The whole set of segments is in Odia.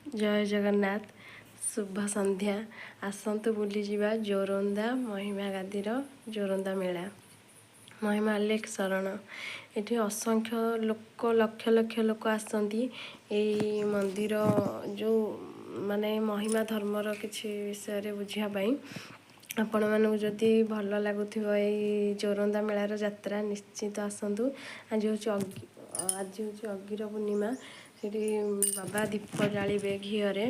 ଜୟ ଜଗନ୍ନାଥ, ଶୁଭ ସନ୍ଧ୍ୟା। ଆସନ୍ତୁ ବୁଲିଯିବା ଜୋରନ୍ଦା ମହିମା ଗାଦିର ଜୋରନ୍ଦା ମେଳା। ମହିମା ଅଲେଖ ଶରଣ। ଏଠି ଅସଂଖ୍ୟ ଲୋକ, ଲକ୍ଷ ଲକ୍ଷ ଲୋକ ଆସନ୍ତି ଏଇ ମନ୍ଦିର ଯେଉଁ ମାନେ ମହିମା ଧର୍ମର କିଛି ବିଷୟରେ ବୁଝିବା ପାଇଁ। ଆପଣମାନଙ୍କୁ ଯଦି ଭଲ ଲାଗୁଥିବ ଏଇ ଜୋରନ୍ଦା ମେଳାର ଯାତ୍ରା, ନିଶ୍ଚିତ ଆସନ୍ତୁ। ଆଜି ହେଉଛି ଅଗିର ପୂର୍ଣ୍ଣିମା। ସେଠି ବାବା ଦୀପ ଜାଳିବେ ଘିଅରେ।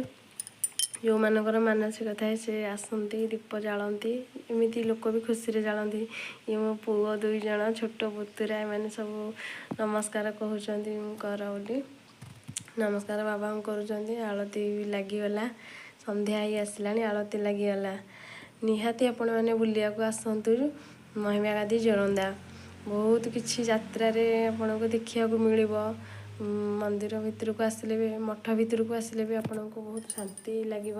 ଯେଉଁମାନଙ୍କର ମାନସିକ ଥାଏ, ସେ ଆସନ୍ତି, ଦୀପ ଜାଳନ୍ତି। ଏମିତି ଲୋକ ବି ଖୁସିରେ ଜାଳନ୍ତି। ଇଏ ମୋ ପୁଅ ଦୁଇ ଜଣ, ଛୋଟ ପୁତୁରା, ଏମାନେ ସବୁ ନମସ୍କାର କହୁଛନ୍ତି କର ବୋଲି। ନମସ୍କାର ବାବାଙ୍କୁ କରୁଛନ୍ତି। ଆଳତି ବି ଲାଗିଗଲା। ସନ୍ଧ୍ୟା ହେଇ ଆସିଲାଣି, ଆଳତି ଲାଗିଗଲା। ନିହାତି ଆପଣମାନେ ବୁଲିବାକୁ ଆସନ୍ତୁ ମହିମା ଗାଦି ଜୋରନ୍ଦା। ବହୁତ କିଛି ଯାତ୍ରାରେ ଆପଣଙ୍କୁ ଦେଖିବାକୁ ମିଳିବ। ମନ୍ଦିର ଭିତରକୁ ଆସିଲେ ବି, ମଠ ଭିତରକୁ ଆସିଲେ ବି ଆପଣଙ୍କୁ ବହୁତ ଶାନ୍ତି ଲାଗିବ।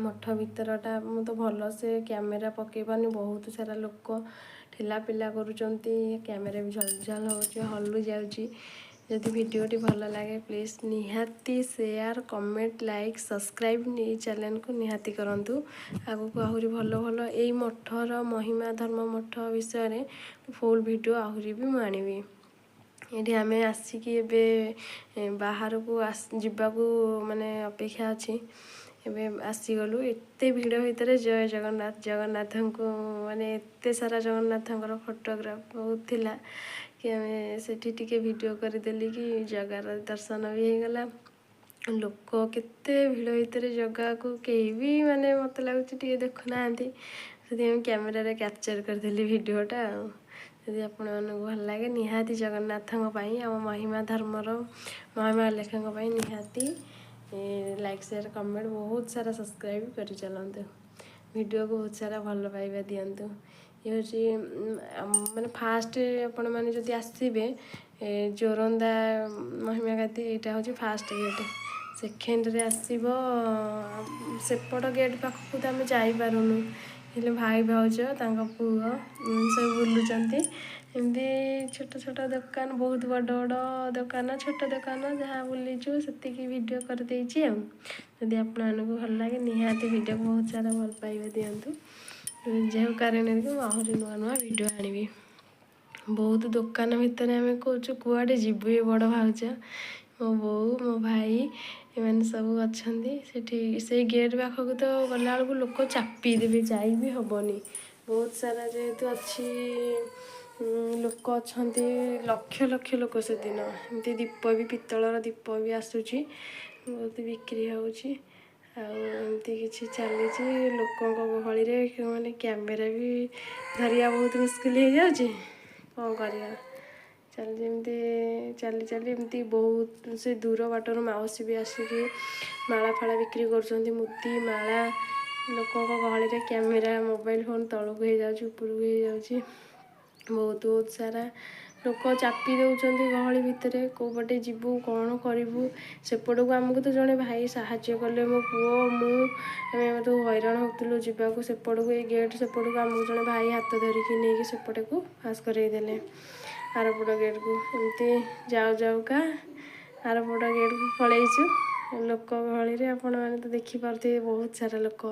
ମଠ ଭିତରଟା ମୁଁ ତ ଭଲସେ କ୍ୟାମେରା ପକେଇ ପାରୁନି। ବହୁତ ସାରା ଲୋକ ଠେଲା ପେଲା କରୁଛନ୍ତି, କ୍ୟାମେରା ବି ଝଲଝଲ ହେଉଛି, ହଲୁ ଯାଉଛି। ଯଦି ଭିଡ଼ିଓଟି ଭଲ ଲାଗେ, ପ୍ଲିଜ୍ ନିହାତି ସେୟାର, କମେଣ୍ଟ, ଲାଇକ୍, ସବସ୍କ୍ରାଇବ୍ ଏଇ ଚ୍ୟାନେଲକୁ ନିହାତି କରନ୍ତୁ। ଆଗକୁ ଆହୁରି ଭଲ ଭଲ ଏଇ ମଠର ମହିମା ଧର୍ମ ମଠ ବିଷୟରେ ଫୁଲ୍ ଭିଡ଼ିଓ ଆହୁରି ବି ମୁଁ ଆଣିବି। ଏଇଠି ଆମେ ଆସିକି ଏବେ ବାହାରକୁ ଯିବାକୁ ମାନେ ଅପେକ୍ଷା ଅଛି। ଏବେ ଆସିଗଲୁ ଏତେ ଭିଡ଼ ଭିତରେ। ଜୟ ଜଗନ୍ନାଥ। ଜଗନ୍ନାଥଙ୍କୁ ମାନେ ଏତେ ସାରା ଜଗନ୍ନାଥଙ୍କର ଫଟୋଗ୍ରାଫ ବହୁତ ଥିଲା କି ଆମେ ସେଠି ଟିକେ ଭିଡ଼ିଓ କରିଦେଲି କି ଜଗାର ଦର୍ଶନ ବି ହେଇଗଲା। ଲୋକ କେତେ ଭିଡ଼ ଭିତରେ ଜଗାକୁ କେହି ବି ମାନେ ମୋତେ ଲାଗୁଛି ଟିକେ ଦେଖୁନାହାନ୍ତି। ସେଥିପାଇଁ ମୁଁ କ୍ୟାମେରାରେ କ୍ୟାପଚର୍ କରିଦେଲି ଭିଡ଼ିଓଟା। ଆଉ ଯଦି ଆପଣମାନଙ୍କୁ ଭଲ ଲାଗେ, ନିହାତି ଜଗନ୍ନାଥଙ୍କ ପାଇଁ, ଆମ ମହିମା ଧର୍ମର ମହିମା ଲେଖଙ୍କ ପାଇଁ ନିହାତି ଲାଇକ୍, ସେୟାର, କମେଣ୍ଟ, ବହୁତ ସାରା ସବସ୍କ୍ରାଇବ୍ କରି ଚାଲନ୍ତୁ। ଭିଡ଼ିଓକୁ ବହୁତ ସାରା ଭଲ ପାଇବା ଦିଅନ୍ତୁ। ଇଏ ହେଉଛି ମାନେ ଫାଷ୍ଟ ଆପଣମାନେ ଯଦି ଆସିବେ ଜୋରନ୍ଦା ମହିମା ଗାଦି, ଏଇଟା ହେଉଛି ଫାଷ୍ଟ ଗେଟ୍। ସେକେଣ୍ଡରେ ଆସିବ ସେପଟ ଗେଟ୍ ପାଖକୁ ତ ଆମେ ଯାଇପାରୁନୁ। ହେଲେ ଭାଇ, ଭାଉଜ, ତାଙ୍କ ପୁଅ ଏମିତି ସବୁ ବୁଲୁଛନ୍ତି। ଏମିତି ଛୋଟ ଛୋଟ ଦୋକାନ, ବହୁତ ବଡ଼ ବଡ଼ ଦୋକାନ, ଛୋଟ ଦୋକାନ, ଯାହା ବୁଲିଛୁ ସେତିକି ଭିଡ଼ିଓ କରିଦେଇଛି। ଆଉ ଯଦି ଆପଣମାନଙ୍କୁ ଭଲ ଲାଗେ, ନିହାତି ଭିଡ଼ିଓକୁ ବହୁତ ସାରା ଭଲ ପାଇବା ଦିଅନ୍ତୁ, ଯେଉଁ କାରଣରେ କି ମୁଁ ଆହୁରି ନୂଆ ନୂଆ ଭିଡ଼ିଓ ଆଣିବି। ବହୁତ ଦୋକାନ ଭିତରେ ଆମେ କହୁଛୁ କୁଆଡ଼େ ଯିବୁ। ଏ ବଡ଼ ଭାଉଜ, ମୋ ବୋଉ, ମୋ ଭାଇ, ଏମାନେ ସବୁ ଅଛନ୍ତି ସେଠି। ସେଇ ଗେଟ୍ ପାଖକୁ ତ ଗଲାବେଳକୁ ଲୋକ ଚାପି ଦେବେ, ଯାଇ ବି ହେବନି। ବହୁତ ସାରା ଯେହେତୁ ଅଛି, ଲୋକ ଅଛନ୍ତି, ଲକ୍ଷ ଲକ୍ଷ ଲୋକ ସେଦିନ। ଏମିତି ଦୀପ ବି, ପିତ୍ତଳର ଦୀପ ବି ଆସୁଛି, ବହୁତ ବିକ୍ରି ହେଉଛି। ଆଉ ଏମିତି କିଛି ଚାଲିଛି। ଲୋକଙ୍କ ଗହଳିରେ ମାନେ କ୍ୟାମେରା ବି ଧରିବା ବହୁତ ମୁସ୍କିଲ ହେଇଯାଉଛି। କ'ଣ କରିବା? ଚାଲି ଏମିତି ଚାଲି ଚାଲି ଏମିତି ବହୁତ ସେ ଦୂର ବାଟରୁ ମାଉସୀ ବି ଆସିକି ମାଳା ଫାଳା ବିକ୍ରି କରୁଛନ୍ତି, ମୁଦି ମାଳା। ଲୋକଙ୍କ ଗହଳିରେ କ୍ୟାମେରା, ମୋବାଇଲ ଫୋନ୍ ତଳକୁ ହେଇଯାଉଛି, ଉପରକୁ ହେଇଯାଉଛି। ବହୁତ ବହୁତ ସାରା ଲୋକ ଚାପି ଦେଉଛନ୍ତି ଗହଳି ଭିତରେ। କେଉଁ ପଟେ ଯିବୁ, କ'ଣ କରିବୁ? ସେପଟକୁ ଆମକୁ ତ ଜଣେ ଭାଇ ସାହାଯ୍ୟ କଲେ। ମୋ ପୁଅ, ମୁଁ, ଆମେ ତ ହଇରାଣ ହେଉଥିଲୁ ଯିବାକୁ ସେପଟକୁ, ଏଇ ଗେଟ୍ ସେପଟକୁ। ଆମକୁ ଜଣେ ଭାଇ ହାତ ଧରିକି ନେଇକି ସେପଟକୁ ପାସ୍ କରେଇଦେଲେ, ଆରପଟ ଗେଟ୍କୁ। ଏମିତି ଯାଉ ଯାଉକା ଆରପଟ ଗେଟ୍କୁ ପଳେଇଛୁ। ଲୋକ ଗହଳିରେ ଆପଣମାନେ ତ ଦେଖିପାରୁଥିବେ, ବହୁତ ସାରା ଲୋକ।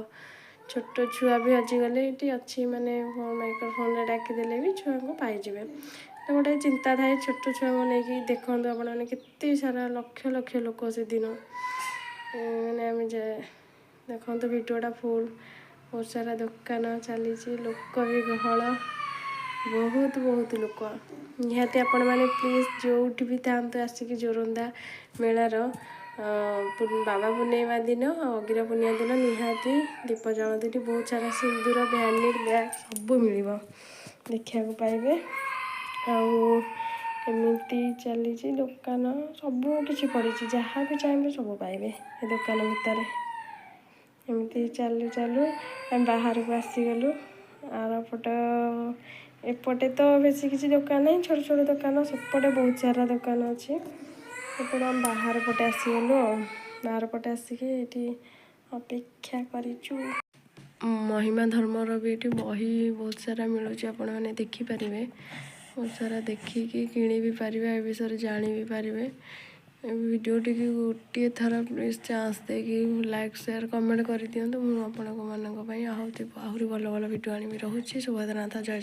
ଛୋଟ ଛୁଆ ବି ହଜିଗଲେ ଏଇଠି ଅଛି, ମାନେ ମାଇକ୍ରୋଫୋନରେ ଡାକିଦେଲେ ବି ଛୁଆଙ୍କୁ ପାଇଯିବେ। ତ ଗୋଟେ ଚିନ୍ତା ଥାଏ ଛୋଟ ଛୁଆଙ୍କୁ ନେଇକି। ଦେଖନ୍ତୁ ଆପଣମାନେ, କେତେ ସାରା ଲକ୍ଷ ଲକ୍ଷ ଲୋକ ସେଦିନ। ମାନେ ଆମେ ଯେ ଦେଖନ୍ତୁ ଭିଡ଼ିଓଟା ଫୁଲ୍। ବହୁତ ସାରା ଦୋକାନ ଚାଲିଛି, ଲୋକ ବି ଗହଳ, ବହୁତ ବହୁତ ଲୋକ। ନିହାତି ଆପଣମାନେ ପ୍ଲିଜ୍ ଯେଉଁଠି ବି ଥାଆନ୍ତୁ, ଆସିକି ଜୋରନ୍ଦା ମେଳାର ବାବା ପୂର୍ଣ୍ଣିମା ଦିନ ଆଉ ଅଗିରା ପୂର୍ଣ୍ଣିମା ଦିନ ନିହାତି ଦୀପ ଜାଳନ୍ତୁ। ଏଠି ବହୁତ ସାରା ସିନ୍ଦୁର, ଭ୍ୟାନିଟି ବ୍ୟାଗ୍ ସବୁ ମିଳିବ, ଦେଖିବାକୁ ପାଇବେ। ଆଉ ଏମିତି ଚାଲିଛି, ଦୋକାନ ସବୁ କିଛି ପଡ଼ିଛି। ଯାହା ବି ଚାହିଁବେ ସବୁ ପାଇବେ ଏ ଦୋକାନ ଭିତରେ। ଏମିତି ଚାଲୁ ଚାଲୁ ଆମେ ବାହାରକୁ ଆସିଗଲୁ। ଆରପଟ ଏପଟେ ତ ବେଶୀ କିଛି ଦୋକାନ ନାହିଁ, ଛୋଟ ଛୋଟ ଦୋକାନ। ସେପଟେ ବହୁତ ସାରା ଦୋକାନ ଅଛି। ଏପଟେ ଆମେ ବାହାର ପଟେ ଆସିଗଲୁ। ଆଉ ବାହାର ପଟେ ଆସିକି ଏଇଠି ଅପେକ୍ଷା କରିଛୁ। ମହିମା ଧର୍ମର ବି ଏଠି ବହି ବହୁତ ସାରା ମିଳୁଛି। ଆପଣମାନେ ଦେଖିପାରିବେ, ବହୁତ ସାରା ଦେଖିକି କିଣି ବି ପାରିବେ, ଏ ବିଷୟରେ ଜାଣି ବି ପାରିବେ। ଭିଡ଼ିଓଟିକୁ ଗୋଟିଏ ଥର ପ୍ଲିଜ୍ ଚାନ୍ସ ଦେଇକି ଲାଇକ୍, ସେୟାର, କମେଣ୍ଟ କରିଦିଅନ୍ତୁ। ମୁଁ ଆପଣଙ୍କ ମାନଙ୍କ ପାଇଁ ଆହୁରି ଆହୁରି ଭଲ ଭଲ ଭିଡ଼ିଓ ଆଣିବି। ରହୁଛି, ସୁଭଦ୍ରାନାଥ, ଜୟ।